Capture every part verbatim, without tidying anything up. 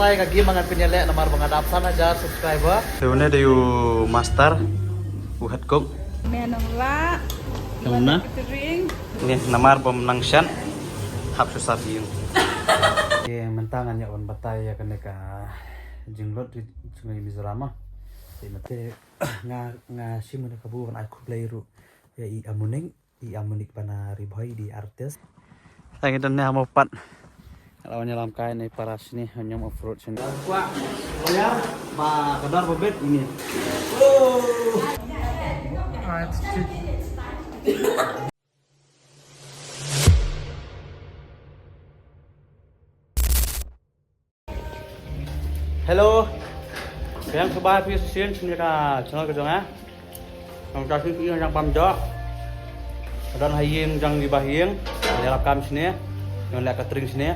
Batai ka game ba ngan pynïaleh namar ba nga dap san hajar subscriber. Te une dei u master, u head cook. Me nang la. Nang la na? Catering. Ni namar bym nang shan. Hap shu sat ïing. Te mynta ngan ïa wan batai ïa kane ka jinglut jong ngi Mizoram ah. Te mynta nga, nga shim kane ka bu ban ai khublei ruh ïa i Amunik. I Amunik Bana Ribhoi, i artist. Ngi don ne ha Mawpat. Nga la wan ïalam kai ne para shane, ñiam off-road shane. Kwah lawyer ba ka dor ba bit ine. Oh. Hello. Biang sngewbha phi sa shisien sha ka channel ka jong nga. Ngan sa shisien jang bam jok. Don ha ïing jong i Bah Ïing. Ïa lap kam shane. Ngan leh catering shane.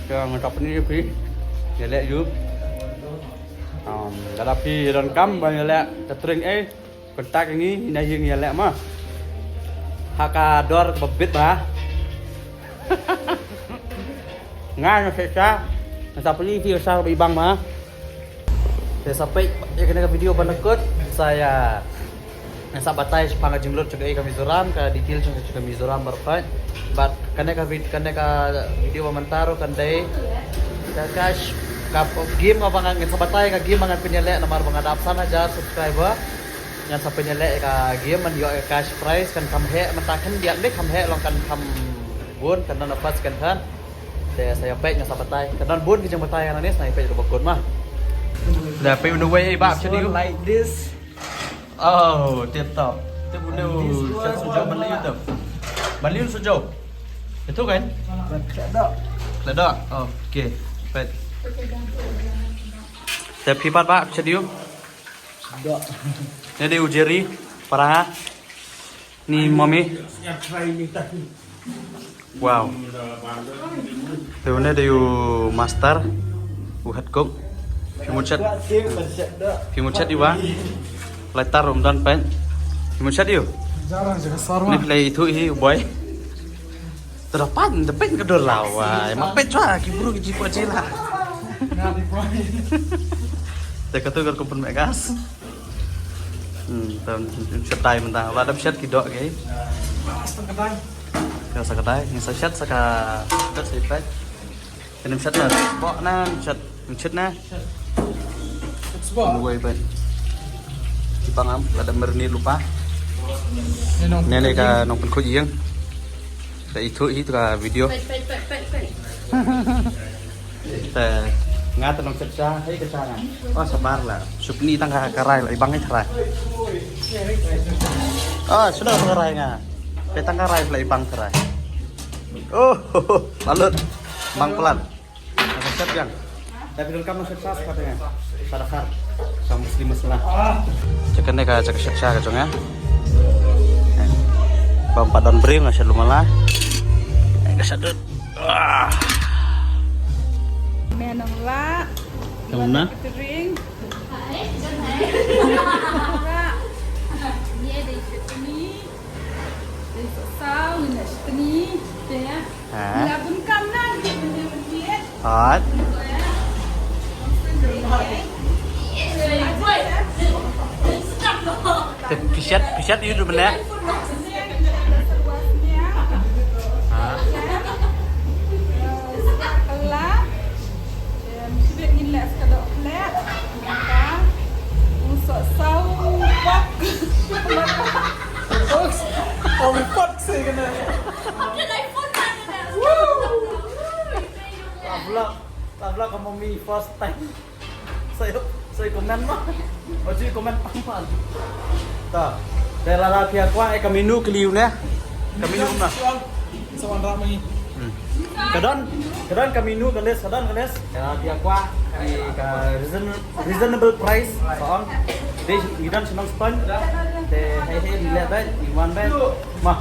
Ïa ngan sa pyni ïa phi. Ïa leh ïa u. Um, lada phi don kam ban ïa leh catering eh. Kontak ïa ngi, na ïing ïa leh ma. Ha ka dor ba bit ma. Nga nga shisha, nga sa pynlong ïa phi sa ba ibang ma. Te sa peit ïa kane ka video ban da kut, sa ïa nga sa batai shaphang ka jinglut jong ka Mizoram, ka detail jong ka Mizoram baroh pat. Bad kane ka vid-, kane ka video ba mynta ruh kan dei ka cash, ka game ba ngan sa batai, ka game ba ngan pynïaleh namar ba nga dap san hajar subscriber. Ngan sa pynïaleh ïa ka game ban ïoh ïa ka cash prize, kan kham heh mynta khyndiat, ne kham heh long kan kham bun, kan don first, second, third. Te sa ïa peit, ngan sa batai. Kan don bun ki jingbatai hangne, sa ïa peit ruh ba kut ma. Da peit uno wei ba. This one like this. Oh, tip top. Tip uno. And this one, shet sujok, one ban leh more. Tip. Ban leh sujok. Itu kan? Kledok. Kledok. Oh, okay. Peit. Tip hipat ba, shet ïu. Dok. Ni dei u Jerry, para ha. Ni mommy. Wow. Te une dei u master, u head cook. Phi mut shet. Phi mut shet ïa u ba. Lighter um don peit. Phi mut shet ïa u. Jarang jaga sarwa. Ni phi la ithuh hi u boy. Te da peit, da peit ka dur la wai. Ma peit shuwa ki briew ki jingpoi jinglah. Te katu ka kum pynmih gas. Hmm, te shet dei mynta. Ba da shet ki dok ki. Ka sa ka dei, ngi sa shet sa ka, ka sa peit. Kane shet na. Bok na shet, shet na. Sboh. Wei peit. Ki pang am, lada marinate lypa. Ne nong. Ne ne ka nongpynkhuid ïing. Te ithuh hi tu ka video. Peit, peit, peit, peit, peit. Te nga te nong shet sha, hei ka sha nga. Oh, sabar la. Shu pyni tang ka karai la, ibang hi tharai. Oh, shu da ka karai nga. Peit tang karai la, ibang tharai. Oh, palut. Bang palat. Nang shet biang. Tapi dal kam nang shet sha, sha katne. Sha dakhar. Sha muslim masala. Check ne ka, check shet sha ka jong nga. Bam pat don briew nga shet lum mala. Ka shet dut. Ah. Me nang la. Kamu na? Catering. Ni ada itu ni. Dei sa saw, ni na shtni, te. Ha? Ni la bun kam na, ni bun ni bun ni. Hot. Te phi shet, phi shet ïa u du bne. Ha? Em, shibit ngin leh sa ka dohkhleh. Mynta. Ung soh saw, pak. Oh, oh, pak sih kena. Ada iPhone mana dah? Woo. La vlog, la vlog ka mummy first time. Sa ïoh, sa ïoh comment ma. Oh, ju comment pang pang. Ta. Te lada phi kwah ïa ka menu kylli u ne. Ka menu kumno? Sa wan rah ma ngi. Hmm. Ka don, ka don ka menu ka list, ka don ka list. Ka phi kwah ïa ka reason-, reasonable price, sa ong. Te ngi don shnong Spen. Te hei hei ngi leh beit, ngi wan beit. Ma.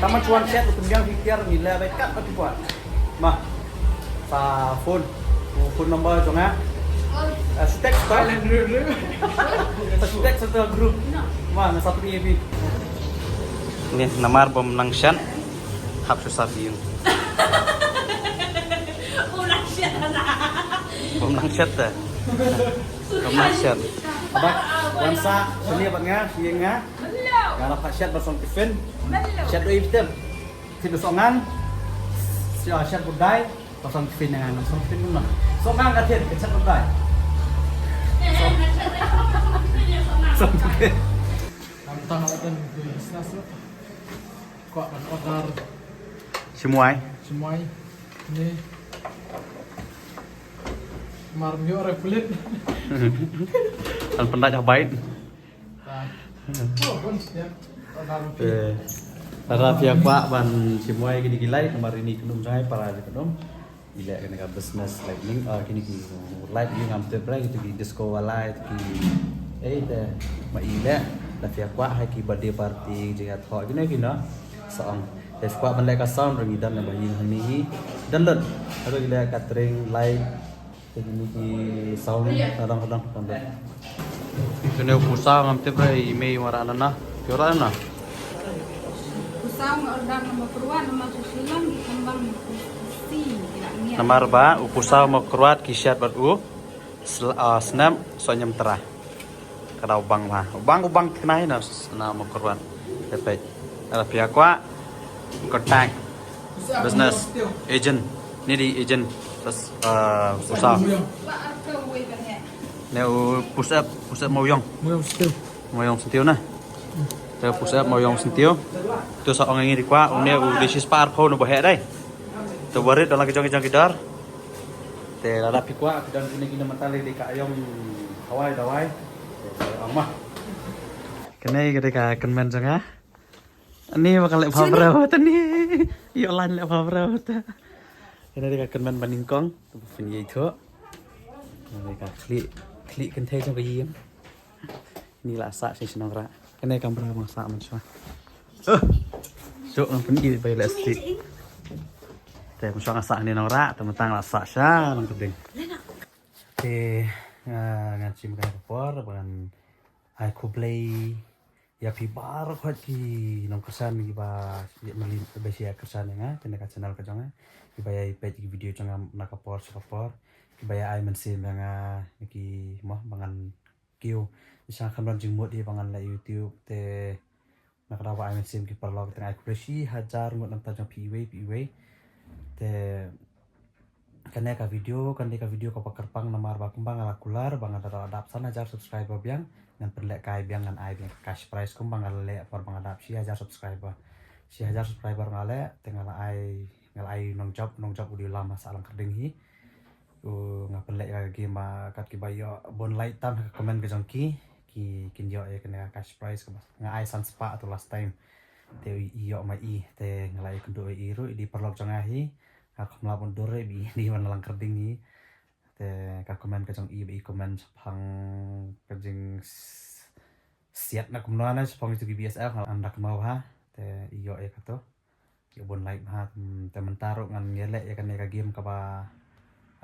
Tang ban shu wan shet, u pynbiang phi tiar ngi leh beit kat ba phi kwah. Ma. Sa phone. Phone number jong nga. Ah, shu text to. Sa shu text to group. Ma, nga sa pynïaid phi. Ni namar bym nang shen. Hap shu sat ïing. U nang shen na. Kam nang shet te. Kam nang shet. Haba wan sah shane bad nga, shi ïing nga. Nga la pat shet bad song tiffin. Shet dei bitem. Shet song ngang. Shet shet budai. Bad song tiffin nga, song tiffin mun. Song ngang ka shet, ka shet budai. Song tiffin. Kam tang la ten business lo. Kwah ban order. Shimwai. Shimwai. Ni. Mar myo re kulit. An pyndat ha bait. Ah. Oh, pun siap. Order rupi. Eh. Lada phi kwah ban shimwai kine ki light, mar ini kynum jai para de kynum. Ïa leh kane ka business lightning, ah, kine ki light ïa ngam tip re, kito ki disco wala, kito ki, eh, te, ma ïa leh, lada phi kwah ha ki birthday party, jingïathoh, kine kino, sa ong. Te phi kwah ban leh ka sound, ruh ngi don na ba ïing hangne hi, don lut. Hato ki leh catering, light, te kine ki sound, hadang, hadang, hadang. Kane u pusaw ngam tip re i mei, wan rah na na. Phi wan rah na na? Pusaw nga order na Mawkyrwat, namar sha Shillong ki kembang na pusi, ki la ngiat. Namar ba u pusaw Mawkyrwat ki shet bad u sl-, ah, snap, so nyam tra. Ka da u bang ba. U bang, u bang khnai na, na Mawkyrwat. Te peit. Lada phi kwah, contact. Business. Agent. Ni dei agent. Bas, ah, pusaw. Ne u push up, push up Mawiong. Mawiong Syntiew. Mawiong Syntiew na. Te push up Mawiong Syntiew. To sa ong ngi dei kwah, une u dei shispah arphew na ba heh dei. Te warit dalam ki jong ki jong ki dor. Te lada phi kwah, phi don kine kine mentally dei ka ayong hawai dawai. Te ong mah. Kane ka dei ka kynmen jong nga. Ani ba ka leh pha bro ta ni. Ïoh lan leh pha bro ta. Kane dei ka kynmen ba nyngkong. Te ba phin ïathuh. Kane dei ka khlieh, khlieh kynthei jong ka ïing. Ni la sah shi shnong rah. Kane kam bro ba nga sah mynshuwa. Shuh ngan pyni ba ïa leh stick. Te mynshuwa nga sah ni nong rah, te mynta nga la sah sha nong kding. Te nga, ngan shim kane ka por ba ngan ai khublei ïa phi baroh khoit ki nongkyrshan kiba ïa mali ba ïa kyrshan ïa nga, kane ka channel ka jong nga. Kiba ïa peit ki video jong nga na ka por sha ka por. Kiba ïa ai mynsiem ïa nga ki mo ba ngan kiew. Sha kham don jingmut ïa ba ngan leh YouTube te na ka daw ba ai mynsiem ki paralok te nga ai khublei shi hajar ngut na ka bynta jong phi iwei pa iwei. Te kane ka video, kane ka video kaba kyrpang namar ba kumba nga la kular ba nga da dap san hajar subscriber biang, ngan pynleh kai biang, ngan ai biang ka cash prize kumba nga la leh por ba nga dap shi hajar subscriber. Shi hajar subscriber nga leh, te nga la ai, nga la ai nongjop, nongjop u dei u lam ha Sahlang Karding hi. U nga pynleh ïa ka game ba kat kiba ïoh bun like tam ha ka comment ka jong ki, ki kin ïoh ïa kane ka cash prize kaba nga ai san spah tu last time. Te u ïoh ma i, te nga la ïakynduh ïa i ruh, i dei paralok jong nga hi. Nga kham lah ban dur ïa i, i dei ba na Langkyrding hi. Te ka comment ka jong i ba i comment shaphang ka jing s-, siat na kumno na shaphang itu ki B S L, nga la anda kynmaw ha. Te i ïoh ïa kato. Ïa bun like bha, hmm, te mynta ruh ngan ïaleh ïa kane ka game kaba,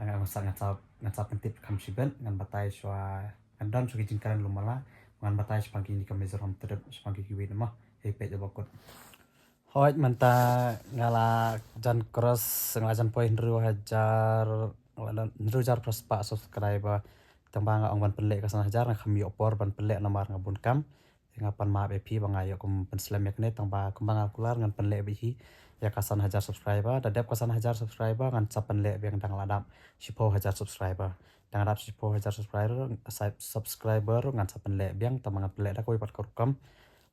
ah, ngan sa, ngan sa, ngan sa pyntip kham shibit, ngan batai shuwa, ngan don shuwa ki jingkren lum mala, ngan batai shaphang kine ka Mizoram trip, shaphang ki kiwei mo, hei peit ïa ba kut. Hooid, mynta nga la jan cross, nga la jan poi hynriew hajar, nga la don hynriew hajar cross spah subscriber. Tang ba nga ong ban pynleh ka san hajar, nga kham ïoh por ban pynleh namar nga bun kam. Te nga pan map ïa phi ba nga ïoh kum pynslem ïa kane, tang ba kumba nga kular ngan pynleh beit hi ïa ka san hajar subscriber. Da dep ka san hajar subscriber ngan sa pynleh biang, dang la dap shiphew hajar subscriber. Dang la dap shiphew hajar subscriber, sa-, subscriber ngan sa pynleh biang, tang ba ngan pynleh da kawei pat ka rukom.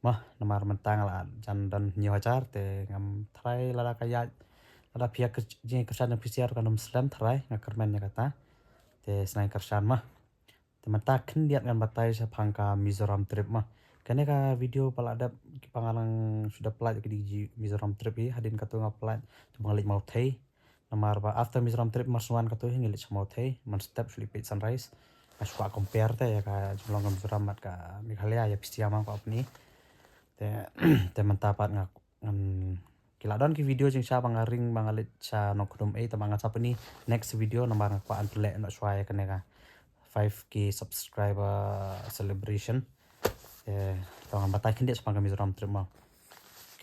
Mo, namar mynta nga la jan don hynñiew hajar, te ngam tharai lada ka ïaid, lada phi ïa kyr-, jingkyrshan jong phi sha ruh kan ym slem tharai, nga kyrmen ïa kata. Te sngewbha kyrshan mo. Te mynta khyndiat ngan batai shaphang ka Mizoram trip mo. Kane ka video ba la dep, kiba nga nang shu dep pynlait ka dei Mizoram trip hi, hadien kato nga pynlait, to ba nga leit Mawthei. Namar ba after Mizoram trip mar shu wan kato hi ngi leit sha Mawthei, mynstep shu leit peit sunrise. Nga shu kwah compare te ïa ka jinglong ka Mizoram bad ka Meghalaya, ïa phi sngewthuh mo ka upni. Te, te mynta pat nga, ngan, ki la don ki video jingshai ba nga ring ba nga leit sha Nongkhnum ei, te ba ngan sa pyni next video namar nga kwah ban pynleh noh shuwa ïa kane ka five K subscriber celebration. Eh, to ngan batai khyndiat shaphang ka Mizoram trip mo.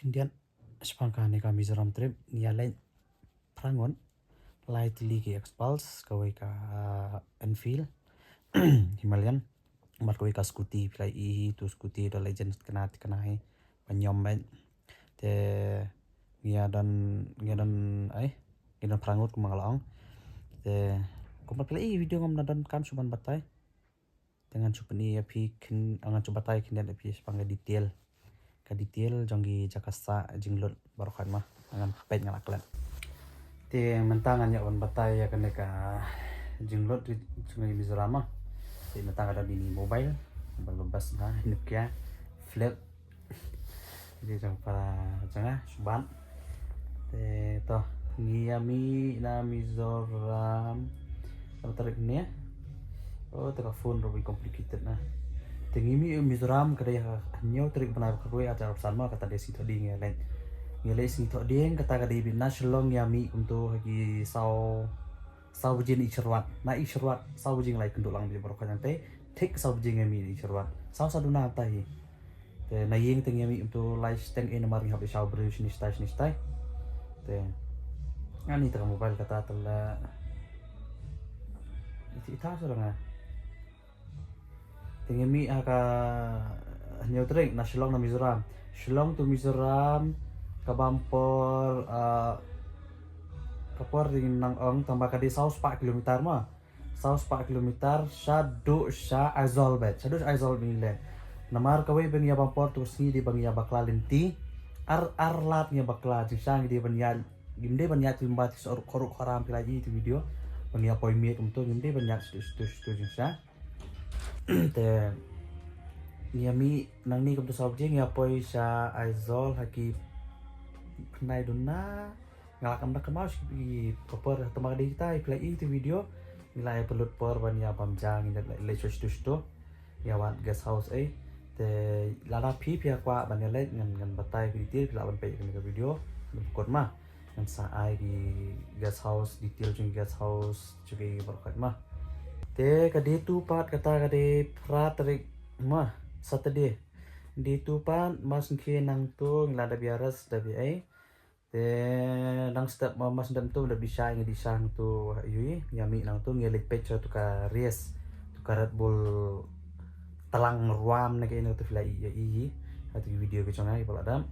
Khyndiat shaphang kane ka Mizoram trip, ngi ïa leit phra ngut, lai tylli ki expulse, kawei ka, ah, Enfield Himalayan. Bad kawei ka scooty, phi la ïohi tu scooty da legend kena kena hi. Ba ñiom bad te ngi ïa don, ngi ïa don ai, ngi don phra ngut kumba nga la ong. Te kumba phi la ïohi video ngam na don kam shu ban batai. Te ngan shu pyni ïa phi khin, ngan shu batai khyndiat ïa phi shaphang ka detail. Ka detail jong ki jaka sah jinglut baroh khat ma. Ngan peit ngan la klet. Te mynta ngan ïa ban batai ïa kane ka jinglut jong ngi Mizoram ma. Te mynta ka don ine i mobile, mobile ba best na Nokia flip. Te jong para jong nga shu bat. Te to ngi ïa mih na Mizoram. Tang tarik ne. Oh, te ka phone ruh complicated na. Te ngi mih Mizoram ka dei ha hynñiew tarik bnai ba khatwei arhajar arphew san ma, kata dei sngi Thohdieng ïa leit. Ngi leit sngi Thohdieng, kata ka dei beit na Shillong ïa mih kumto ha ki saw, saw baje na i syrwat. Na i syrwat saw baje ngi la ïakynduh lang bad baroh khat, nangta thik saw baje ngi mih na i syrwat. Saw sa duna ta hi. Te na ïing te ngi mih kumto lai shiteng, eh, namar ngi hap ïa shaw briew shini shatai shini shatai. Te ngan ïa ita ka mobile kata te la ita ita sura nga. Te ngi mih ha ka hynñiew tarik na Shillong na Mizoram. Shillong to Mizoram ka bam por, ah, ka por ring nang ong tang ba ka dei saw spah kilometer ma. Saw spah kilometer shaduh sha Aizawl beit, shaduh sha Aizawl beit ngi leit. Namar kawei ba ngi ïa bam por tu sngi dei ba ngi ïa bakla lynti. Ar, ar lad ngi ïa bakla, jingshisha ngi dei ban ïa, ngim dei ban ïa tu ba ti sor khoruk khoram phi la ïohi tu video. Ba ngi ïa poi miet kumto ngim dei ban ïa tu tu tu jingshisha. Te ngi ïa mih nangne kumto saw baje ngi ïa poi sha Aizawl ha ki pynai duna. Nga la kam da kynmaw shi ki por, tang ba ka dei kita, phi la ïohi tu video. Ngi la ïa pynlut por ban ïa bam ja, ngi leit shuh shuh shuh. Ïa wad guest house ei. Te lada phi phi ïa kwah ban ïa leit ngan, ngan batai phi detail, phi lah ban peit ïa kane ka video. Ngan kut ma. Ngan sa ai ki guest house, detail jong guest house jong ki baroh khat ma. Te ka dei tu pat kata ka dei phra tarik ma, Saturday. Dei tu pat, mar sngewkhia nangto ngi la dep ïa rest dep ïa ei. Te nang step ma, mar sngewdep to dep dih shai, ngi dih shai hangto ïa ïa mih nangto, ngi leit peit sha tu ka race, tu ka Red Bull tlang ruam ne ka ïa to phi la ïohi ïa ïa tu ki video ki jong nga ki ba la dam.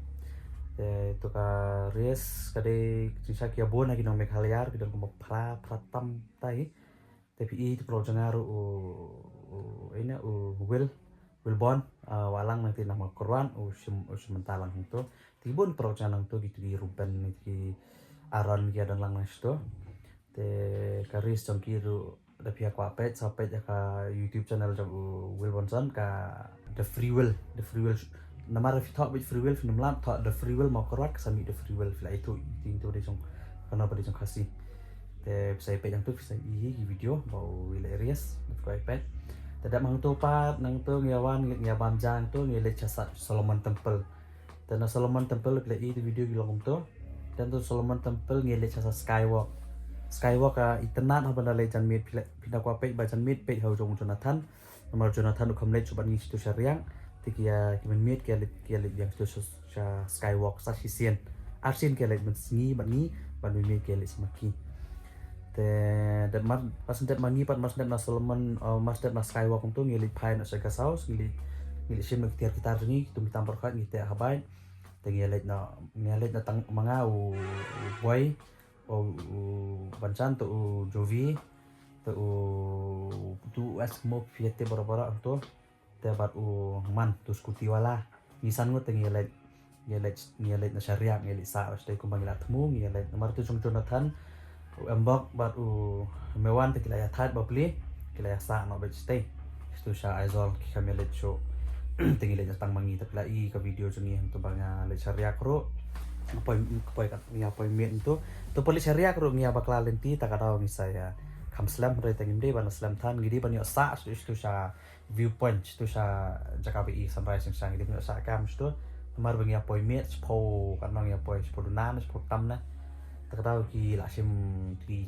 Te tu ka race ka dei jingshisha ki ïa bun ha ki nong Meghalaya ruh ki don kumba phra phra tam tai. Te phi ïohi tu paralok jong nga ruh u, u, ine u Will, Wilborn, ah, Wahlang nangta na Mawkyrwat, u shim, u shim mynta lang hangto. Te ki bun paralok jong nga nangto, kitu ki Ruben, ki Aaron, ki ïa don lang nangto. Te ka race jong ki ruh da phi ïa kwah peit, sa peit ïa ka YouTube channel jong u Wilborn Son, ka The Free Will, The Free Will. Namar phi thoh beit Free Will, phin ym lap, thoh The Free Will Mawkyrwat, ka sa mih The Free Will, phi la ïathuh, ïa to dei jong, kano ba dei jong Khasi. Te phi sa ïa peit hangto, phi sa ïohi ki video ba u ïa leit race, da phi kwah ïa peit. Te dep hangto pat, nangto ngi ïa wan, ngi ïa bam ja hangto, ngi leit sha Sa-, Solomon Temple. Te na Solomon Temple phi la ïohi tu video ki long kumto. Te na Solomon Temple ngi leit sha sa Skywalk. Skywalk, ah, itynnad haba nda leit janmiet, phi la, phi da kwah peit ba janmiet peit ha u jong u Jonathan. Namar Jonathan u kham leit shuh bad ngi sha tu sha Riak. Te ki ïa, ki mynmiet ki ïa leit, ki ïa leit biang sha tu sha, sha Skywalk sa shisien. Arsien ki ïa leit mynsngi bad ngi, bad mynmiet ki ïa leit sa ma ki. Te dep mar, mar shu dep ma ngi pat, mar shu dep na Solomon, uh, mar shu dep na Skywalk kumto ngi leit phai noh sha guest house, ngi leit, ngi leit shim noh ki tiar ki tar jong ngi, ki tum ki tam baroh khat ngi teh ha bike. Te ngi ïa leit noh, ngi ïa leit noh tang ma nga, u, u Boy, u, u Banchan, te u Jovi, te u, tu u Eskimo, phi ïa tip baroh baroh hangto. Te bad u Man, tu scooty wala. Ngi san ngut te ngi ïa leit, ngi ïa leit, ngi ïa leit na sha Riak, ngi ïa leit sah shatei kumba ngi la thmu, ngi ïa leit. Namar tu jong Jonathan, u Mbok bad u Mewan te ki la ïa thait bapli, ki la ïa sah noh beit shatei. Sha tu sha Aizawl ki kham ïa leit shuh. Te ngi leit tang ma ngi, te phi la ïohi ka video jong ngi hangto ba nga leit sha Riak ruh. Nga poi, nga poi ka, nga poi miet hangto. To poi leit sha Riak ruh ngi ïa bakla lynti, ta ka daw ngi sa ïa kham slem, hynrei te ngim dei ban slem than, ngi dei ban ïoh sah sha tu, sha tu sha viewpoint, sha tu sha jaka ba i sunrise, ngi dei ban ïoh sah kam sha tu. Namar ba ngi ïa poi miet shiphew, katno ngi ïa poi, shiphew duna ne shiphew tam ne. Te ka daw ki la shim, ki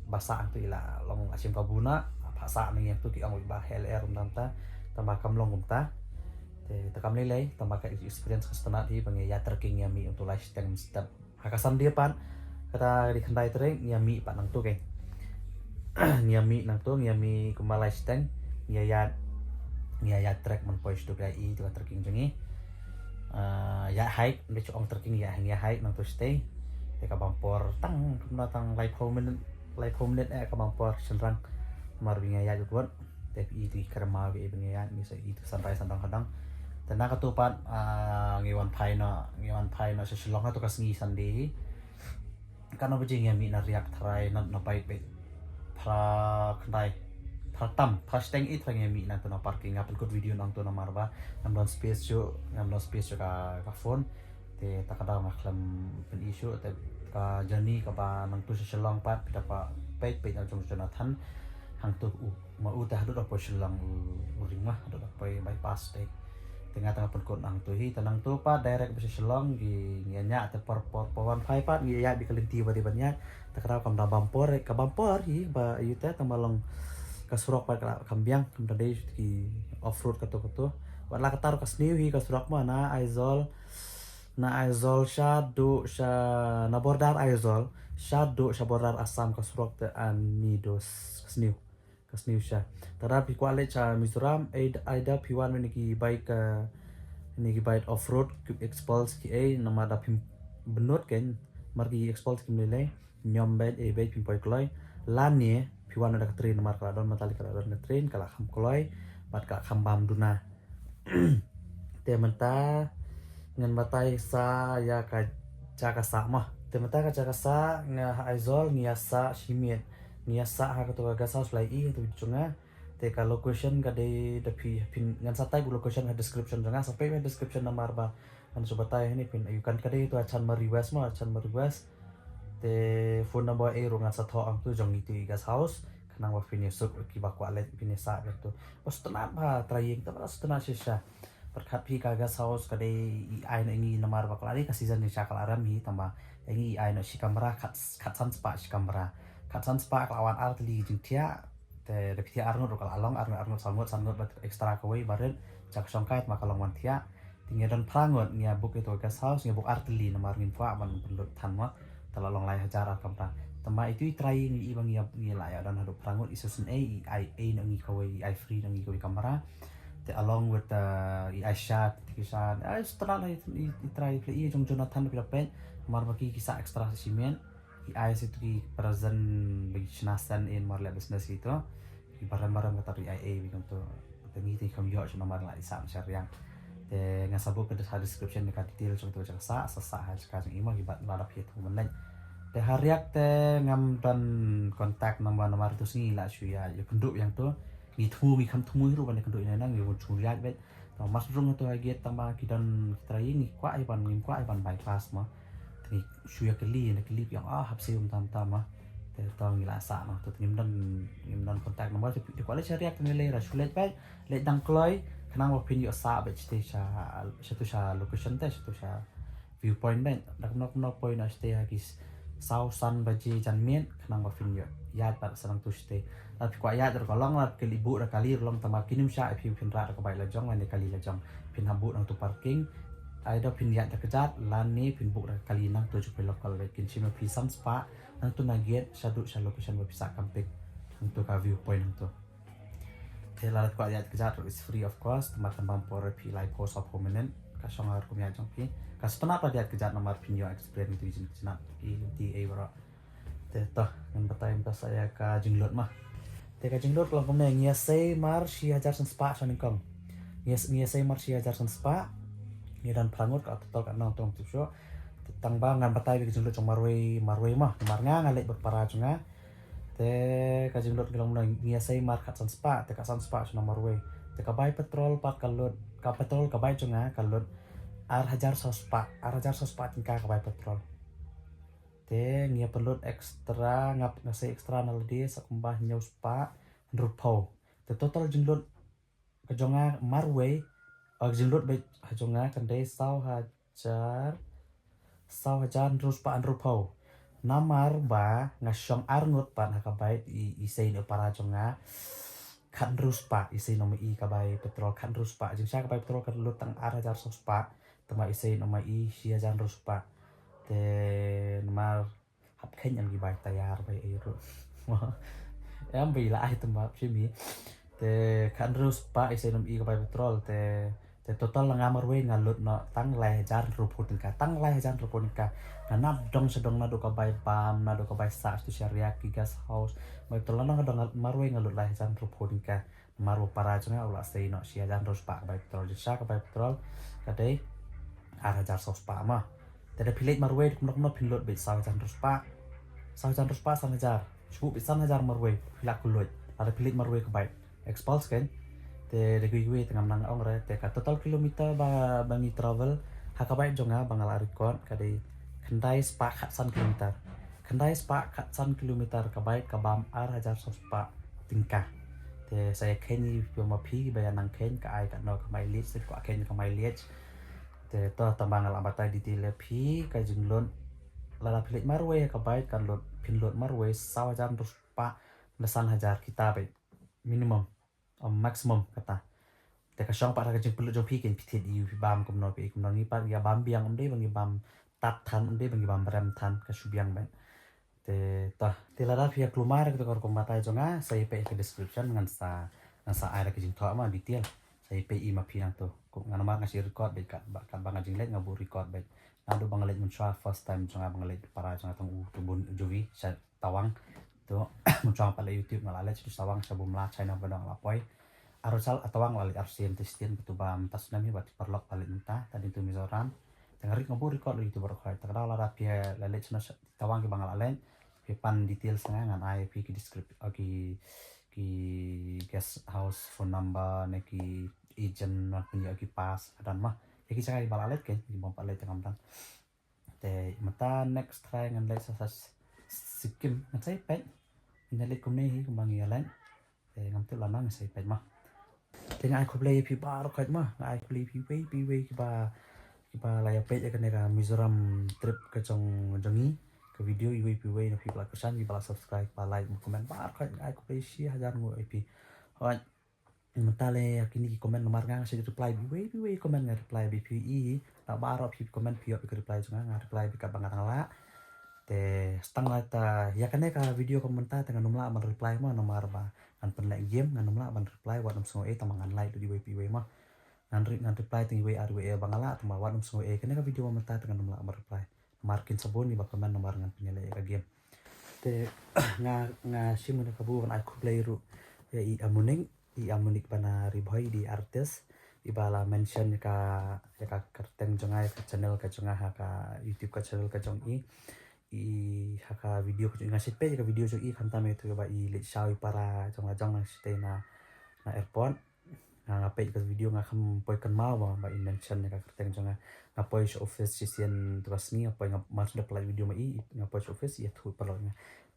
ba sah hangto i la long la shim kabu na, phah sah ne ngi hangto ki ong ba hell air kumta, tangba kam long kumta. Te, te kam lei lei, tangba ka experience ka sngewtynnad hi ba ngi ïa trekking ïa mih hangto lai shiteng mynstep. Ha ka Sunday pat, kata ka dei khyndai tarik, ngi ïa mih pat nangto keiñ. ngi ïa mih nangto, ngi ïa mih kumba lai shiteng, ngi ïa ïaid, ngi ïa ïaid trek ban poi sha tu ka i tu ka trekking jong ngi. Ah, ïa hike, ngi shu ong trekking ïa, ngi ïa hike nangto shatei. Te ka bam por tang kumno tang laiphew minit, laiphew minit eh ka bam por shynrang. Mar ba ngi ïa ïaid wut. Te i tu i kyrma ba i ba ngi ïa ïaid, ngi sa i tu sunrise sandong sandong. Te na katu pat, ah, ngi wan phai noh, ngi wan phai noh sha Shillong ha tu ka sngi Sunday. Katno baje ngi ïa mih na Riak Tharai na, na bai peit phra khyndai, phra tam, phra shiteng i tharai ngi ïa mih nangto na parking. Nga pynkut video nangto namar ba ngam don space shuh, ngam don space shuh ka, ka phone. Te ta ka daw nga khlem pyni shuh, te ka journey kaba nangto sha Shillong pat, phi da kwah peit, peit na jong Jonathan. Hangto u, ma u te haduh da poi Shillong u, u ring ma, haduh da poi bypass te. Te nga tang pynkut nangto hi, te nangto pat direct ba sha Shillong, ngi, ngi ïa ñiah te por, por, por wan phai pat, ngi ïa ïaid bad ka lynti ba dei ban ïaid. Te ka daw kam da bam por, ka bam por hi, ba ïa te tang ba long ka surok pat ka kam biang, kam da dei ki off road kato kato. Wat la katta ruh ka sniew hi ka surok ma na Aizawl, na Aizawl shaduh sha, na border Aizawl shaduh sha border Assam ka surok te ani dos ka sniew. Ka sniew sha. Te lada phi kwah leit sha Mizoram, ai, ai da phi wan ne ki bike, eh, ne ki bike off road, ki Xpulse ki ei, namar da phim bynnud kein, mar ki Xpulse kim lei lei, ñiom beit, ei beit phin poi kloi. Lane phi wan da ka train, namar ka la don, mynta ka la don ka train, ka la kham kloi bad ka la kham bam duna. Te mynta ngan batai sa ïa ka jaka sah ma. Te mynta ka jaka sah nga ha Aizawl ngi ïa sah shimet. Ngi ïa sah ha kato ka guest house Blai i, ha tu jong nga. Te ka location ka dei da phi, phin, ngan sa type u location ha description jong nga, sa peit ha description namar ba ngan shu batai hangne phin ïoh kan, ka dei tu ha Chanmari West ma, Chanmari West. Te phone number ei ruh ngan sa thoh hangtu jong itu i guest house. Khnang ba phin ïa suk kiba kwah leit phin ïa sah beit tu. Ba sngewtynnat ba trai ïing te ba sngewtynnat shisha. Pyrkhat phi ka guest house ka dei i ai na ngi namar ba ka la dei ka season jong sha ka la rem hi tangba ïa ngi i ai na shi kamra khat, khat san spah shi kamra. Khat san spah ka la wan ar tylli jingthiah. Te da phi thiah ar ngut ruh ka la long, ar ngut, ar ngut, san ngut, san ngut bad extra kawei barit. Jaka shongkai tangba ka long wan thiah. Te ngi don phra ngut, ngi ïa book ïa tu guest house, ngi ïa book ar tylli namar ngim kwah ban pynlut than mo. Te la long lai hajar ar kamra. Tangba itu i trai ngi i ba ngi ïa, ngi la ïa don haduh phra ngut, i shu sngewsih ei, i ai ei na ngi kawei, i ai free na ngi kawei kamra. Te along with, uh, i ai sha, te ki sha, ai sngewtynnat i, i, i trai phi i jong Jonathan phi la peit, namar ba ki ki sah extra shimet. I ai sa tu ki present ba ki shna send in mar leh business ito. Ki baram baram kata ri ai ei ba ki tu. Te ngi te kham ïoh shu namar la i sah sha Riak. Te nga sa buh ka ha description ka detail jong tu jaka sah, sa sah ha jaka jong i ma ki bad lada phi tu mynleit. Te ha Riak te ngam don contact number namar tu sngi la shu ïa, ïa kynduh ïa tu. Ngi thmu ngi kham thmu ruh ban ïa kynduh ïa nang ngi wun shu ïa beit. Tang mas rung tu ha gate tangba ki don ki trai ngi kwah ïa ban ngim kwah ïa ban bypass ma. Te ngi shu ïa kylli, ïa kylli phi ong ah hap siew tam tam ma. Te to ngi la sah noh, te ngim don, ngim don contact number, te phi kwah leit sha Riak te ngi leit ra shu leit beit, leit dang kloi, khnang ba phin ïoh sah beit shatei sha, sha tu sha location te, sha tu sha viewpoint beit, da kumno kumno poi noh shatei ha ki saw san baje janmiet, khnang ba phin ïoh ïaid pat sa nangtu shatei. Lada phi kwah ïaid ruh ka long, lada phi kylli buh da kali ruh long, tangba kim shym shah ïa phi phin rah da ka bike la jong lane kali la jong. Phin hap buh nangtu parking. Either phin ïaid da kjat lane phin buh da kali nangtu jong phi local beit, kin shim ïa phi san spah nangtu na gate shaduh sha location ba phi sah camping. Nangtu ka viewpoint nangtu. Te lada phi kwah ïaid kjat ruh is free of cost, tangba kan bam por ïa phi laiphew sawphew minit. Ka shong ha rukom ïaid jong phi. Ka sngewtynnat pat ïaid kjat namar phin ïoh experience ïa tu i jingkjat i lynti ei baroh. Te to, ngan batai mynta sa ïa ka jinglut ma. Te ka jinglut ka long kumne, ngi ïa sei mar shi hajar san spah sha nyngkong. Ngi ïa, ngi ïa sei mar shi hajar san spah. Ngi don phra ngut, ka total katno tong tu shuh. Te tangba ngan batai ïa ka jinglut jong marwei, marwei ma. Mar nga nga leit bad para jong nga. Te ka jinglut ka long kumne, ngi ïa sei mar khat san spah, te khat san spah sha na marwei. Te ka bai petrol pat ka lut, ka petrol ka bai jong nga ka lut ar hajar saw spah, ar hajar saw spah tyngka ka bai petrol. Te ngi ïa pynlut extra, nga, nga sei extra na lade sa kumba hynñiew spah hynriewphew. Te total jinglut ka jong nga marwei, ka jinglut beit ha jong nga kan dei saw hajar, saw hajar hynriew spah hynriewphew. Namar ba nga shong ar ngut pat ha ka bai, i, i sei na para jong nga khat hynriew spah, i sei na ma i ka bai petrol khat hynriew spah. Jingshisha ka bai petrol ka lut tang ar hajar saw spah. Te ma i sei na ma i shi hajar hynriew spah. Te namar hap kheiñ em ki bai tayar bai ei ruh. Em ba i la ai tang ba shim hi. Te khathynriew spah i sa nym i ka bai petrol te, te total na nga marwei nga lut noh tang lai hajar hynriewphew tyngka, tang lai hajar hynriewphew tyngka. Nga nap dong sha dong naduh ka bai bam, naduh ka bai sah sha tu sha riak ki guest house. Bai total na nga dong marwei nga lut lai hajar hynriewphew tyngka. Namar u para jong nga u la sei noh shi hajar hynriew spah ka bai petrol, jingshisha ka bai petrol ka dei ar hajar saw spah ma. Te da phi leit marwei kumno kumno phin lut beit saw hajar hynriew spah. Saw hajar hynriew spah san hajar. Shu beit san hajar marwei phi lah kylluid. Lada phi leit marwei ka bai. Expulse kein. Te da kiwei kiwei te ngam nang ong re te ka total kilometer ba, ba ngi travel ha ka bai jong nga ba nga la record ka dei khyndai spah khatsan kilometer. Khyndai spah khatsan kilometer ka bai ka bam ar hajar saw spah tyngka. Te sa ïa kheiñ ïa phi ma phi ba ïa nang kheiñ ka ai katno ka mileage, te kwah kheiñ ka mileage. Te to tang ba nga la batai detail ïa phi ka jinglut. Lada phi leit marwei ka bai kan lut, phin lut marwei saw hajar hynriew spah na san hajar kita beit. Minimum. Am maximum kata. Te ka shong pat ha ka jingpynlut jong phi kein phi thied ïa u phi bam kumno phi kumno, ngi pat ïa bam biang, ym dei ba ngi bam tad than, ym dei ba ngi bam rem than, ka shu biang beit. Te to, te lada phi ïa kulmar ïa kata ka rukom batai jong nga, sa ïa peit ka description ngan sa, ngan sa ai da ka jingthoh ma detail. Sa ïa peit ïa ma phi nangto. Kum nga namar nga shu record beit katba, katba nga jingleit nga buh record beit. Naduh ba nga leit mynshuwa first time jong nga ba nga leit para jong nga tang u tu bun u Jovi sha Tawang. To mynshuwa pat leit YouTube nga la leit sha Tawang sha Bumla China ba dang la poi. Arusal Tawang la leit arsien te sien ba tu ba mynta snem hi ba tu paralok la leit mynta ta dei tu Mizoram. Te nga rik nga buh record leit tu baroh khoit. Ta ka daw lada phi la leit sha Tawang kiba nga la leit, phi pan details nga ngan ai phi ki description, ki, ki guest house phone number ne ki agent ngan pynïoh ki pass ka don ma. Ïa ki jaka kiba la leit kein, kiba ym pat leit te ngam don. Te mynta next try ngan leit sa, sa Sikkim, ngan sa ïa peit. Ngan leit kumne hi kumba ngi ïa leit. Te ngam tip lano, ngan sa ïa peit ma. Te nga ai khublei ïa phi baroh khoit ma, nga ai khublei ïa phi wei phi wei kiba, kiba la ïa peit ïa kane ka Mizoram trip ka jong, jong ngi. Ka video iwei pa iwei na phi ba la kyrshan, phi ba la subscribe, ba like, ba comment, baroh khoit nga ai khublei shi hajar nguh ïa phi. Hooid. Mynta lei ha kine ki comment namar nga nga shu reply ba iwei pa iwei comment nga reply ba phi i. Lada baroh phi comment phi ïoh ïa ka reply jong nga, nga reply ba katba nga dang lah. Te tang lada ïa kane ka video ka mynta te ngan ym lah ban reply ma namar ba ngan pynleh game, ngan ym lah ban reply, wat nym sngew ei, tang ba ngan like lut iwei pa iwei ma. Ngan re-, ngan reply tang iwei ar iwei ei ba nga lah, tang ba wat nym sngew ei, kane ka video ka mynta te ngan ym lah ban reply. Namar kin sa bun iba comment namar ngan pynïaleh ïa ka game. Te nga, nga shim kane ka bynta ban ai khublei ruh ïa i Amunik, i Amunik ba na Ri Bhoi, i dei artist iba la mention ïa ka, ïa ka kyrteng jong nga, ïa ka channel ka jong nga ha ka YouTube ka channel ka jong i. I ha ka video ka jong i, nga shait peit ïa ka video jong i khamtam ïa katu ba i leit shaw i para jong la jong na shatei na, na airport. Nga, nga peit ka video nga kham poi kynmaw ba, ba i mention ïa ka kyrteng jong nga. Nga poi sha office shisien tu ka sngi, nga poi nga mar shu dep pynlait video ma i, nga poi sha office, i ïathuh paralok ïa nga.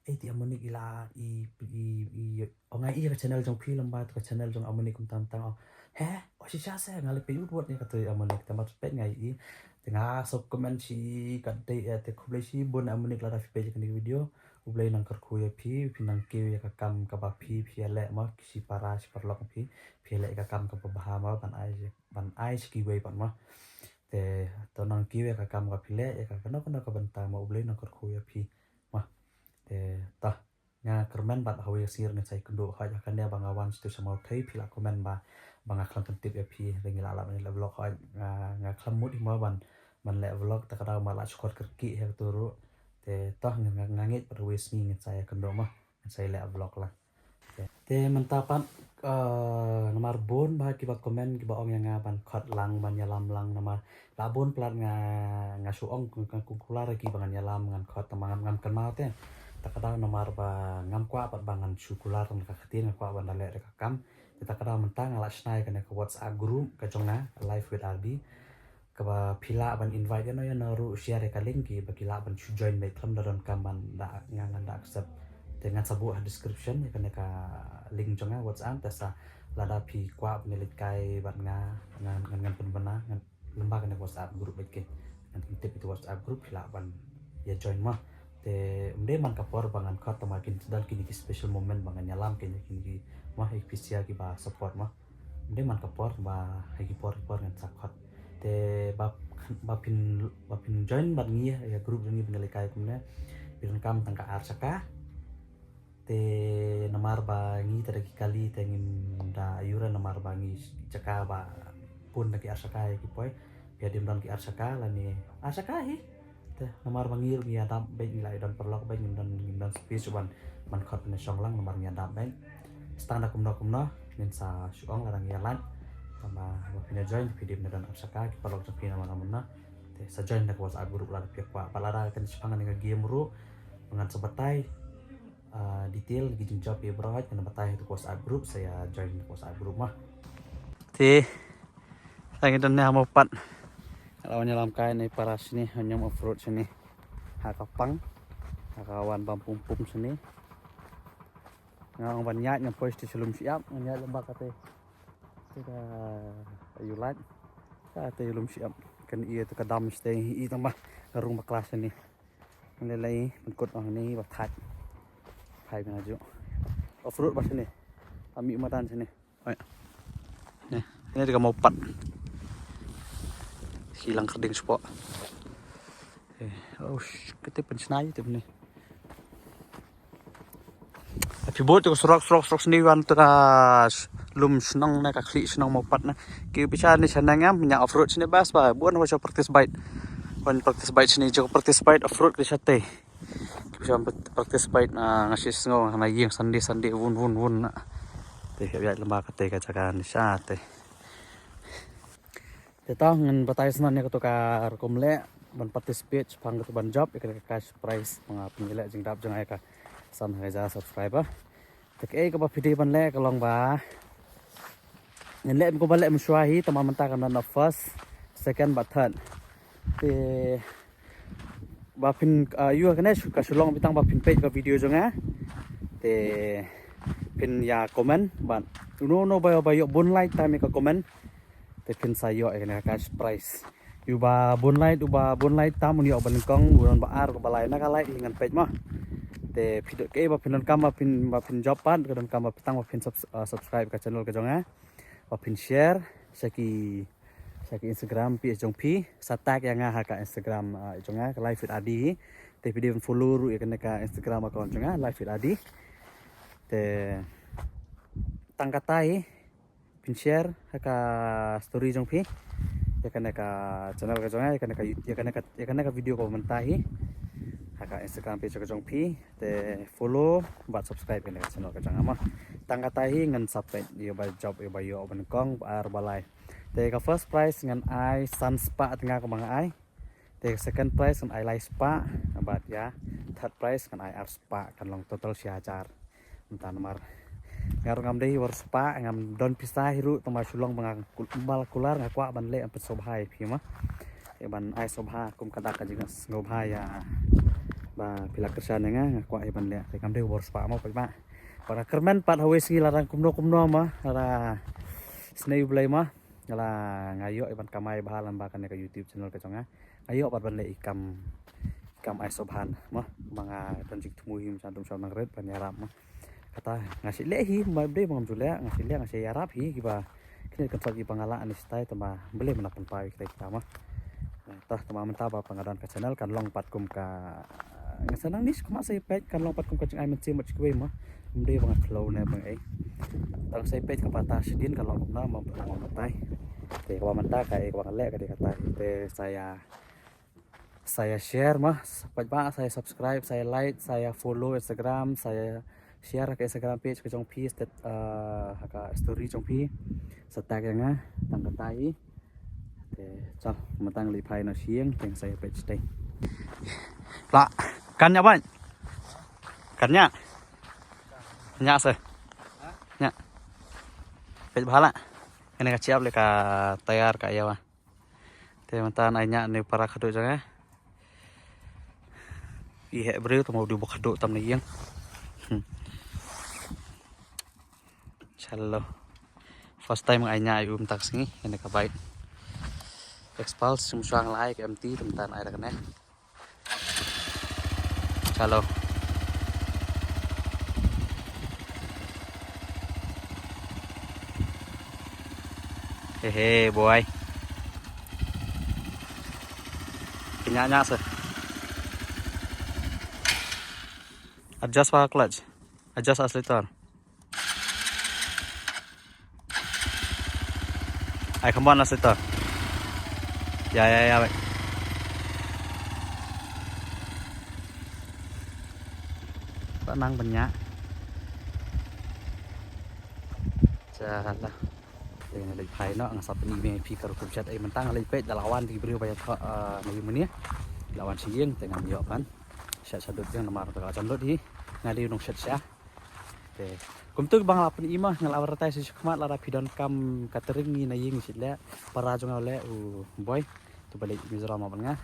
Ei, te Amunik i la, i, i, i, oh, nga i ïa ka channel jong phi lem bad ka channel jong Amunik kumta kumta, oh. He? Oh, shisha se, nga la peit wut wut ïa katu Amunik, te mar shu peit nga i. Te nga sa comment shi, ka dei, eh, te khublei shibun Amunik lada phi peit ïa kane ka video. U Blei un nang kyrkhu ïa phi, phin nang kiew ïa ka kam kaba phi, phi ïaleh ma, shi para, shi paralok phi, phi ïaleh ïa ka kam kaba bha ma, ban ai, ban ai sha kiwei pat ma. Te to nang kiew ïa ka kam kaba phi leh, ïa ka kano kano ka bynta ma, U Blei un nang kyrkhu ïa phi ma. Te to nga kyrmen bad ha kawei ka sngi ngan sa ïakynduh, hooid ha kane ba nga wan sha tu sha Mawthei phi la comment ba, ba nga khlem pyntip ïa phi, hynrei ngi la lap ban leh vlog, hooid nga, nga khlem mut hi ma ban, ban leh vlog, ta ka daw ma la shu khot kyrkieh hi katu ruh. Te to nga, nga, nga ngeit pat kawei ka sngi ngan sa ïakynduh ma, ngan sa ïaleh vlog lang. Te, te mynta pat, eh, namar bun bha kiba comment kiba ong ïa nga ban khot lang, ban ïalam lang, namar la bun palat nga, nga shu ong, nga, nga kular ïa ki ba ngan ïalam ngan khot, tang ba ngam, ngam kynmaw te. Ta ka daw namar ba ngam kwah pat ba ngan shu kular tang da ka ktien, nga kwah ban da leh da ka kam. Te ta ka daw mynta nga la shna ïa kane ka WhatsApp group ka jong nga, Life with R B. Kaba phi lah ban invite ïano ïano ruh, share ïa ka link, kiba ki lah ban shu join beit khlem da donkam ban da nga, ngan da accept. Te ngan sa buh ha description ïa kane ka link jong nga WhatsApp, te sa lada phi kwah ban ïaleit kai bad nga, ngan, ngan, ngan pynbna, ngan lyngba kane ka WhatsApp group beit kein. Ngan pyntip ïa ka WhatsApp group phi lah ban ïa join ma. Te ym dei man ka por ba ngan khot, tang ba kin don kine ki special moment ba ngan ïalam kein ïa kine ki ma, ïa ki phi sha kiba support ma. Ym dei man ka por ba ha ki por ki por ngan sa khot. Te ba, ba phin, ba phin join bad ngi ïa group jong ngi ban ïaleit kai kumne, phi donkam tang ka ar shaka. Te namar ba ngi te da ki kali te ngim da ïura namar ba ngi jaka ba pun da ki ar shaka ïa ki poi. Phi ïa dei ban don ki ar shaka lane ar shaka hi. Te namar ba ngi ruh ngi ïadap bad ngi la ïa don paralok bad ngim don, ngim don space ban, ban khot ban shong lang namar ngi ïadap bad. Tang da kumno kumno ngin sa shu ong lada ngi ïa lait. Tang ba phin ïa join phi dei ban don ar shaka ki paralok jong phi namar namar na. Te sa join da ka WhatsApp group lada phi ïa kwah. Bad lada kan shipang ne ka game ruh ba ngan sa batai ah, detail ki jingjop ïa baroh kan batai ha ka WhatsApp group, sa ïa join ka WhatsApp group ma. Te sa ngi don ne ha Mawpat. Nga la wan ïalam kai ne para shane, ha ñiam off road shane. Ha ka pang ha ka wan bam pum pum shane. Nga ong ban ïaid ngam poi sha lum shyiap, nga ïaid lem ba kate. Te ka ïu lait kate lum shyiap. Kan ïa te ka dam shatei i tang ba ka rung bakla shane. Lei lei pynkut ong ni ba thait. Phai bina ju. Off road ba shane. Ami madan shane. Oi. Ni, ni dekat Mawpat. Hilang kerding spot. Eh, oh, sh-, kita pensenai tu ni. Phi bud tu surok surok surok sini wan tu ka s-, lum shnong na ka khlieh shnong Mawpat na. Ki bicha ni sana ngam nya off road sini bas ba. Buan wa practice bike. Wan practice bike sini jo practice bike off road ki sate. Ki bicha practice bike na ngasi sngo na ying Sunday Sunday wun wun wun na. Te ka biak lamba kate ka jaka ni sate. Te tang ngan batai snan ïa kato ka rukom leh ban participate shaphang kato ban jop ïa ka cash prize ba nga pynleh jingdap jong nga ïa ka san hajar subscriber. Te kaei kaba phi dei ban leh ka long ba ngan leh kumba leh mynshuwa hi, tang ba mynta ka don first, second bad third. Te ba phin, ah, ïoh kane shu, ka shu long beit tang ba phin peit ka video jong nga. Te phin ïa comment bad uno uno ba ïoh, ba ïoh bun like tam ïa ka comment. Te phin sa ïoh ïa kane ka cash prize. Uba bun like, uba bun like tam un ïoh ba nyngkong, uba don ba ar, uba lai na ka like hi ngan peit mo. Te phi donkam ba phin donkam ba phin, ba phin jop pat, ka donkam ba phi tang ba phin subs-, ah, subscribe ka channel ka jong nga. Ba phin share sha ki, sha ki Instagram page jong phi, sa tag ïa nga ha ka Instagram, ah, jong nga ka Life with Adi. Te phi dei ban follow ruh ïa kane ka Instagram account jong nga Life with Adi. Te tang katai phin share ha ka story jong phi ïa kane ka channel ka jong nga, ïa kane ka, ïa kane ka, ïa kane ka video kaba mynta hi ha ka Instagram page ka jong phi. Te follow bad subscribe ïa kane ka channel ka jong nga mo. Tang katai hi ngan sa peit ïa ba jop ïa ba ïoh ba nyngkong ba ar ba lai. Te ka first prize ngan ai san spah tnga kaba nga ai. Te second prize ngan ai lai spah bad ïa third prize ngan ai ar spah, kan long total shi hajar. Mynta namar nga ruh ngam dei war spah, ngam don pisa hi ruh, tang ba shu long ba nga kul-, ym ba la kular, nga kwah ban leh ban pynshai bha ïa phi ma. Te ban ai sngewbha kum ka dak ka jingsngewbha ïa ba phi la kyrshan ïa nga, nga kwah ïa ban leh. Te ngam dei war spah ma pat ba. Ba nga kyrmen pat ha wei sngi lada kumno kumno ma, lada sngewbha ma. Nga la, nga ïoh ïa ban kamai bha lyngba kane ka YouTube channel ka jong nga. Nga ïoh pat ban leh i kam, i kam ai sngewbha mo. Ba nga don jingthmu hi, ym shym don shong nang rit ban ïarap mo. Kata nga shu leh hi, ma dei ba ngam ju leh, nga shu leh, nga shu ïarap hi kiba kine kan sat kiba nga lah ani stai, tang ba balei mynta pynpaw ïa kita kita mo. Tah, tang ba mynta ba nga don ka channel kan long pat kum ka, nga sa nang nis kumba sa ïa peit kan long pat kum ka jingai mynsiem bad shi kiwei mo. Ym dei ba nga khlem ne ba nga ei. Tang sa ïa peit ka bata shadien kan long kumno mo, ba nga batai. Te kaba mynta kaei kaba nga leh ka dei kata. Te sa ïa, sa ïa share mo, sa peit ba, sa ïa subscribe, sa ïa like, sa ïa follow Instagram, sa ïa share ka Instagram page ka jong phi, stet, ah, ha ka story jong phi. Sa tag ïa nga, tang katai. Te, chal, mynta ngi leit phai noh sha ïing, te sa ïa peit shatei. La, kan ñiah bad? Kan ñiah? Ñiah se. Ñiah. Peit bha la. Kane ka chiap le ka tayar ka ïa wa. Te mynta ai ñiah ne para khadduh jong nga. I heh briew tang ba u dei ba khadduh tam na ïing. Hmm. Chalo. First time nga ai ñiah ïa u mynta ka sngi, ïa kane ka bike. Xpulse, sum shuwa nga la ai ka M T, te mynta ai da kane. Chalo. He he, boy. Kñia ñia se. Adjust pa clutch. Adjust oscillator. Ai, come on, oscillator. Ya, ya, ya, wait. Ba nang banya. Jala. Te nga leit phai noh, nga sa pyni ïa phi ka rukom shet. Ai, mynta nga leit peit, da la wan ki briew ba ïathoh, ah, na ïing mane. La wan sha ïing, te ngam ïoh ban shet sha dud ïing namar ka la jan lut hi. Nga dei u nongshet sha. Te kumta ba nga la pyni ma, nga la advertise sha khmat, lada phi donkam catering, ngi na ïing ngi shet leh. Para jong nga u leh u Boy, uto ba leit Mizoram bad nga.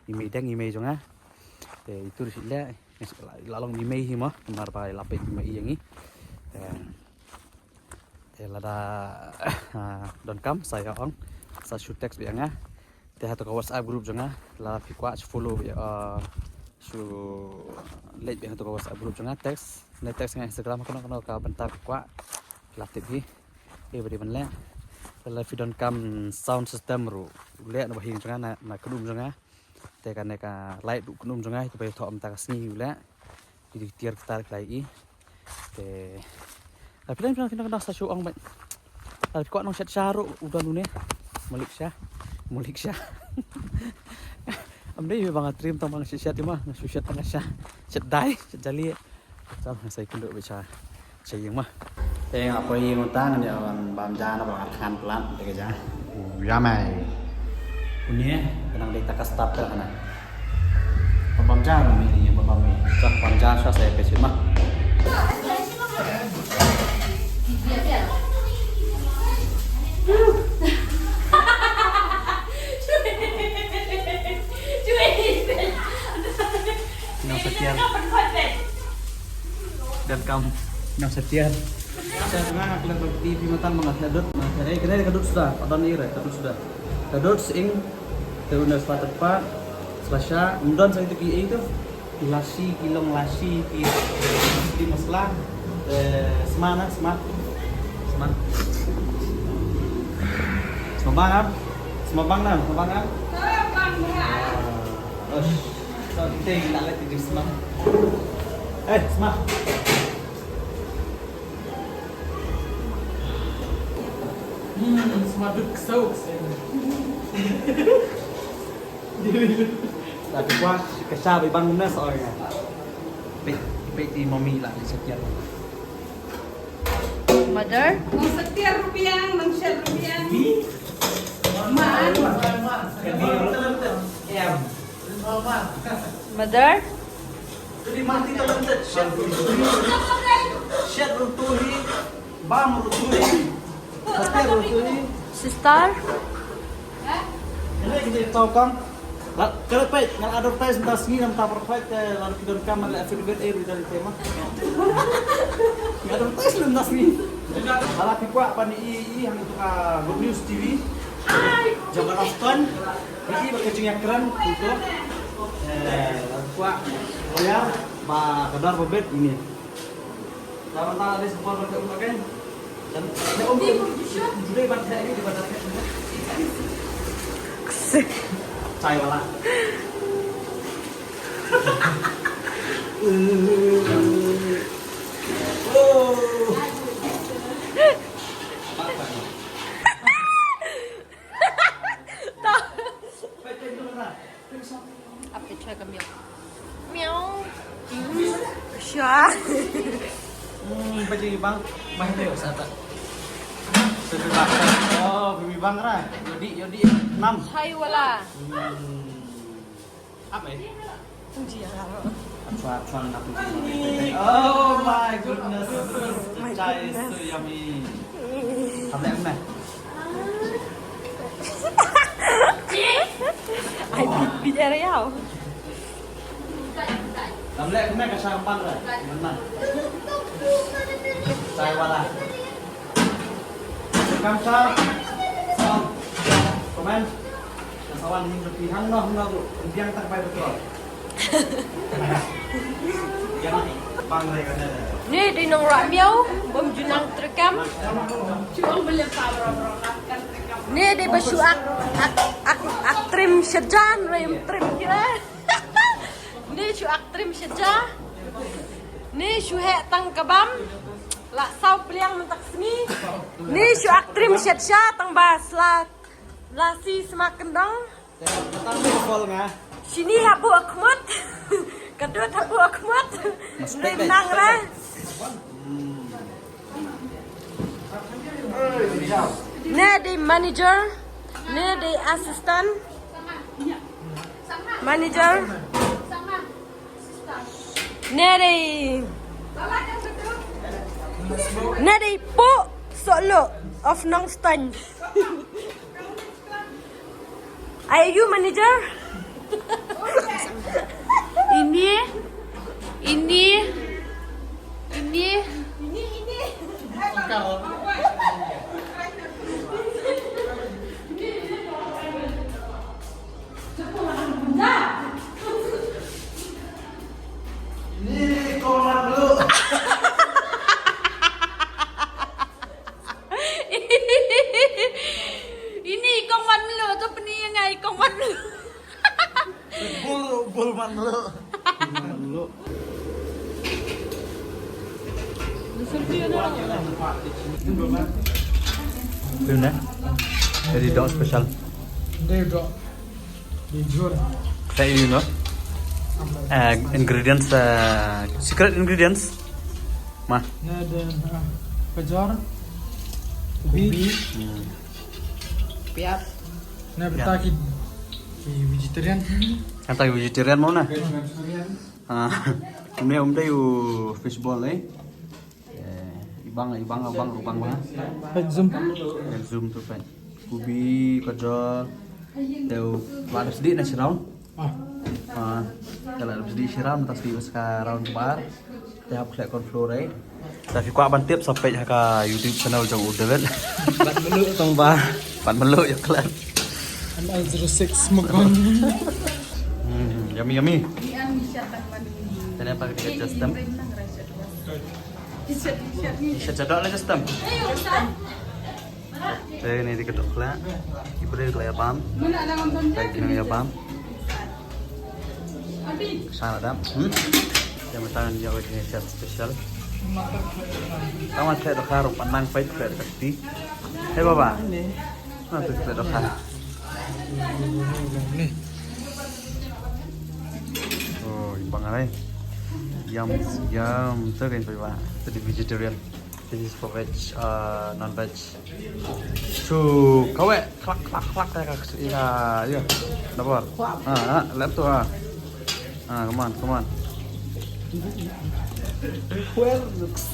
I mei dang, i mei jong nga. Te itu shet leh. La long i mei hi mo, namar ba la peit i mei ïa ngi. Te, te lada, ah, donkam sa ïa ong, sa shu text beit ïa nga. Te ha kato ka WhatsApp group jong nga, lada phi kwah shu follow beit, ah, shu leit beit ha kato ka WhatsApp group jong nga, text, ne text nga Instagram, kano kano ka bynta phi kwah, la tip hi. Ïa ba dei ban leh. Te lada phi donkam sound system ruh, leh na ba hi jong nga, na, na kdum jong nga. Te kane ka light ruh kynum jong nga, ito ba ïathoh mynta ka sngi u leh. Ki dei ki tiar ki tar ki la ïohi. Te, ah, phi lah, phi lah, phi lah, phi lah sa shu ong beit. Ah, phi kwah nongshet sha ruh u don une. Malik Shah. Malik Shah. Am dei ba nga trim tang ba nga shet shet ma, nga shu shet tang nga sha. Shet dai, shet jali. Sa nga sa ïakynduh beit sha, sha ïing ma. Te nga poi ïing mynta, ngan ïa bam ja na ba nga thngan palat te ka ja. U ïa mai. Une ka nang dei ta ka start te ka na. Ba bam ja ma mi, ba bam mi. Sa bam ja sa sa ïa peit ma. Nang setia. Dan kam nang setia. Sa nga kena bagi di mata mengat ladut, mengat, eh, kena ka dud suda, padan ira ka dud suda. Ka dud sing, te una sepatah pat, selasha, undon sa itu ki, eh, itu. Ki lasi, ki long lasi, ki, ki masala. Eh, sma na, sma. Sma. Sma bang, am? Sma bang na, sma bang, am? Ah, oh, so, kita nak lihat di sma. Eh, sma. Hmm, sma dud kesau, kesau. Tapi kuat, kesha bang nas orang. Peit, peit di mami lah, di sekian. Mother? Nang setia rupiah, nang shet rupiah. Maan. Em. Mother? Jadi mati talented, shet rutuhi. Shet rutuhi. Bam rutuhi. Setia rutuhi. Sister? Ini kita tahu kan? La, kare peit, ngan advertise mynta sngi, namar perfect, eh, lada phi donkam, lada phi donkam, eh, ruh da lynti ma. Ngan advertise mynta sngi. Lada phi kwah ban ïohi, ïohi hangne ha Good News T V. Jong ka Roston. Ïohi ba ka jingïakren, gitu. Eh, lada phi kwah, oh ya, ba ka dor ba bit, ini. Chai wala. Oh. Ap te choi ka miau. Miau. Sha. Hmm, baji bang, bang te sa ta. Baji bang. Oh, baji bang ra. Yodi, yodi. Nam. Chai wala. Hmm. Apa eh? Puji ya Allah. Chua, chua, nak puji. Oh my goodness. The chai is so yummy. Apa yang mana? Ai bit bit area. Lam leh kena ka champang lah. Mana? Chai wala. Kam sa. Sa. Komen. Sa wan hin rupi hang no hang no. Biang tak bai betul. Yang bang leh kena. Ni di nong rak miau, bom junang terekam. Chuang beli pa bro bro kan terekam. Ni di ba shu ak, ak, ak, ak trim sejan, rem trim kira. Ni shu ak trim sejan. Ni shu heh tang ka bam. La saw pliang mynta ka sngi. Ni shu ak trim shet sha tang ba sla, la si sma kyndong. Shini habu akhmut. Ka dud habu akhmut. Nang la. Ne dei manager, ne dei assistant manager, ne dei, ne dei pu solo of Nongstoiñ. Are you manager? Ini, ini, ini. Ini komat dulu. Ini i kong wan mluh tu, pynïeng ïa i kong wan mluh. Bul, bul wan mluh. Pim ne? Jadi dok special. Dei dok. Jujur. Kaei, you know? Uh, ingredients, uh, secret ingredients. Ma. Na da, ah, kajor. Ubi. Ubi. Hmm. Piat. Na beta ki, ki vegetarian. Kata ki vegetarian mo na? Vegetarian. Ah, um dei, um dei u fishball, eh. Eh, ibang, ibang, ibang, ibang, ibang. Peit zoom. Eh, zoom tu peit. Ubi, kajor. Te u la dep sdih na shi round. Ah. Ah, te la dep sdih shi round, te sdih bad ka round kaba ar. Te hap khleh corn flour ai. Te phi kwah ban tip sa peit ha ka YouTube channel jong u David. Ban mluh tang ba. Ban mluh ïa khleh. An zero six mukbang. Hmm, yummy, yummy. Te ne pa ka just stem. Sha sha dok la just stem. Te ne dei ka dok khleh. Ki briew ki la ïa bam. Te ki nang ïa bam. Sa la dam. Hmm. Ïa mynta ngan ïoh ïa ka special. Tang wan khleh dohkha ruh pat nang peit khleh dohkha kti. Hei baba. Nang tu khleh dohkha. Oh, ibang alai. Yum, yum. Tu kan peit ba. Tu dei vegetarian. This is for veg, uh, non-veg. Shu kawek, klak, klak, klak, ya, ka, ya, ya. Dapat. Ah, ah, lem tu, ah. Ah, come on, come on. Where looks.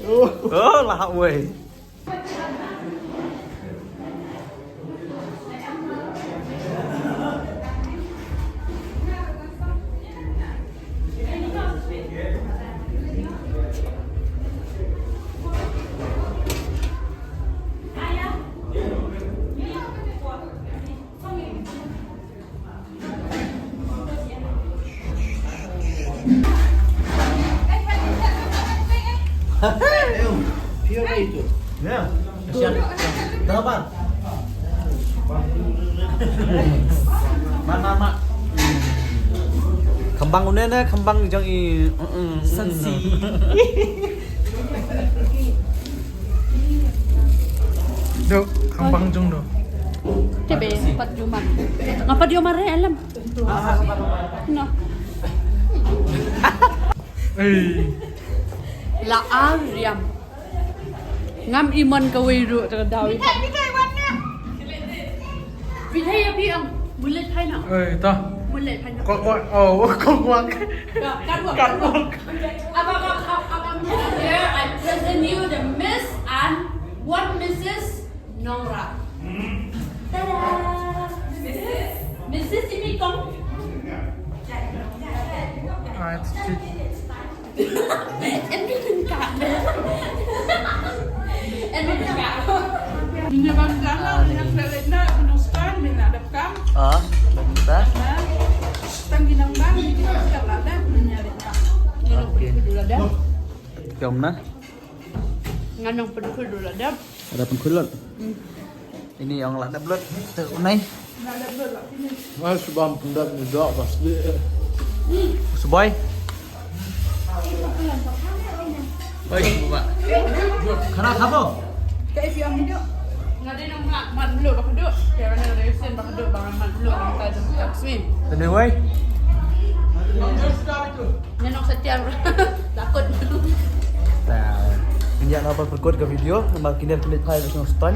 Oh. Oh, lahap wei. Kembang une ne, kembang jong i, mm, mm, mm. Sensi. Dok, kembang jong dok. Tebe, pat jumar. Ngapa dia marah alam? No. Ei. La ariam. Ngam imon kawei ruh te ka daw. Pithai, pithai wan na. Pithai ïa phi ang. Mulet phai na. Ei, ta. Mulet phai na. Kwak, kwak. Oh, kwak, kwak. Ka, ka ruh. Ka ruh. Abang, abang, abang, abang. Here I present you the Miss and one Missus Nongrah. Tada! Missus Imi Kong. Ah, it's cute. Imi Kong. Imi Kong. Imi Kong. Imi Kong. Ah, dah minta. Tang ginang bang, ginang bang, ginang bang. Okay. Jom na. Ngan nang pynkhul dulu la dep. Ada pynkhul lut. Hmm. Ini yang la dep lut. Te unai. La dep lut la finish. Mas bam pyndap ni dok pas dia. Sebai. Oi, buka. Khana khabo? Ka isi ang hidup. Nga dei nang mat, mat bluh ba ka duh. Kaya nga dei sin ba ka duh, ba nga mat bluh, ba nga ta jam tak swim. Anyway. Nga nong setia. Takut. Ta. Ngi ïa naba pyrkut ka video, namar kine ki leit phai ba shnong Stan.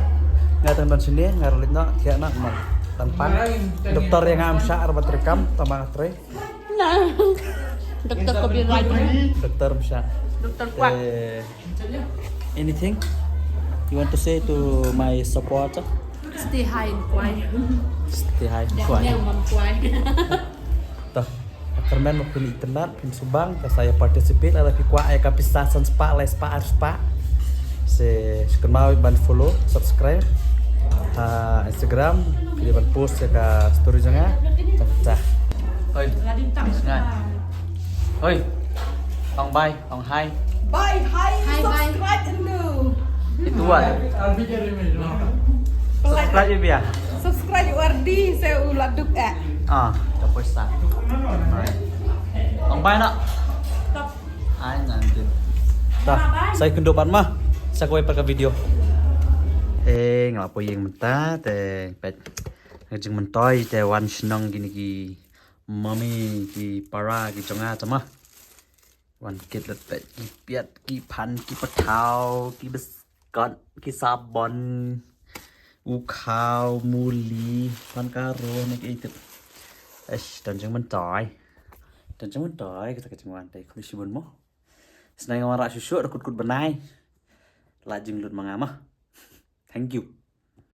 Nga tang ban sini, nga rulit na, kya na, mar. Tang pan. Doktor ïa nga am sha arba trikam, tang ban trei. Doktor ko bi raj. Doktor am sha. Doktor kuat. Eh, anything you want to say to my supporter? Stay high and quiet. Stay high and quiet. Jangan yang mempuai. Toh, kyrmen ma phin itynnad, phin subang, ka sa ïa participate, lada phi kwah ïa ka pisa san spah, lai spah, ar spah. Sa, sa kynmaw ban follow, subscribe ha Instagram, phi dei ban post ïa ka story jong nga. Tang ta. Hoi. Ngai. Hoi. Ong bye, ong hi. Bye, hi, Hi, bye. Subscribe dulu. Itu wan. Subscribe ïa biang. Subscribe Wardi, saya ulat duk eh. Ah, tak puasa. Ong bye nak. Ai nanti. Ta, sa ïakynduh pat ma. Sa kawei pat ka video. Eh, nga la poi ïing mynta te peit. Nga jingmyntoi te wan shnong kine ki mami ki para ki jong nga te ma. Wan kit lut peit ki piat ki phan ki pathaw ki biskot ki sabon. U khaw, muli, pan karo, ne ki tip. Eish, don jingmyntoi. Don jingmyntoi, kata ka jingwan te, khublei shibun mo. Snai nga wanrah shuh shuh, da kut kut bnai. La jinglut ma nga mo. Thank you.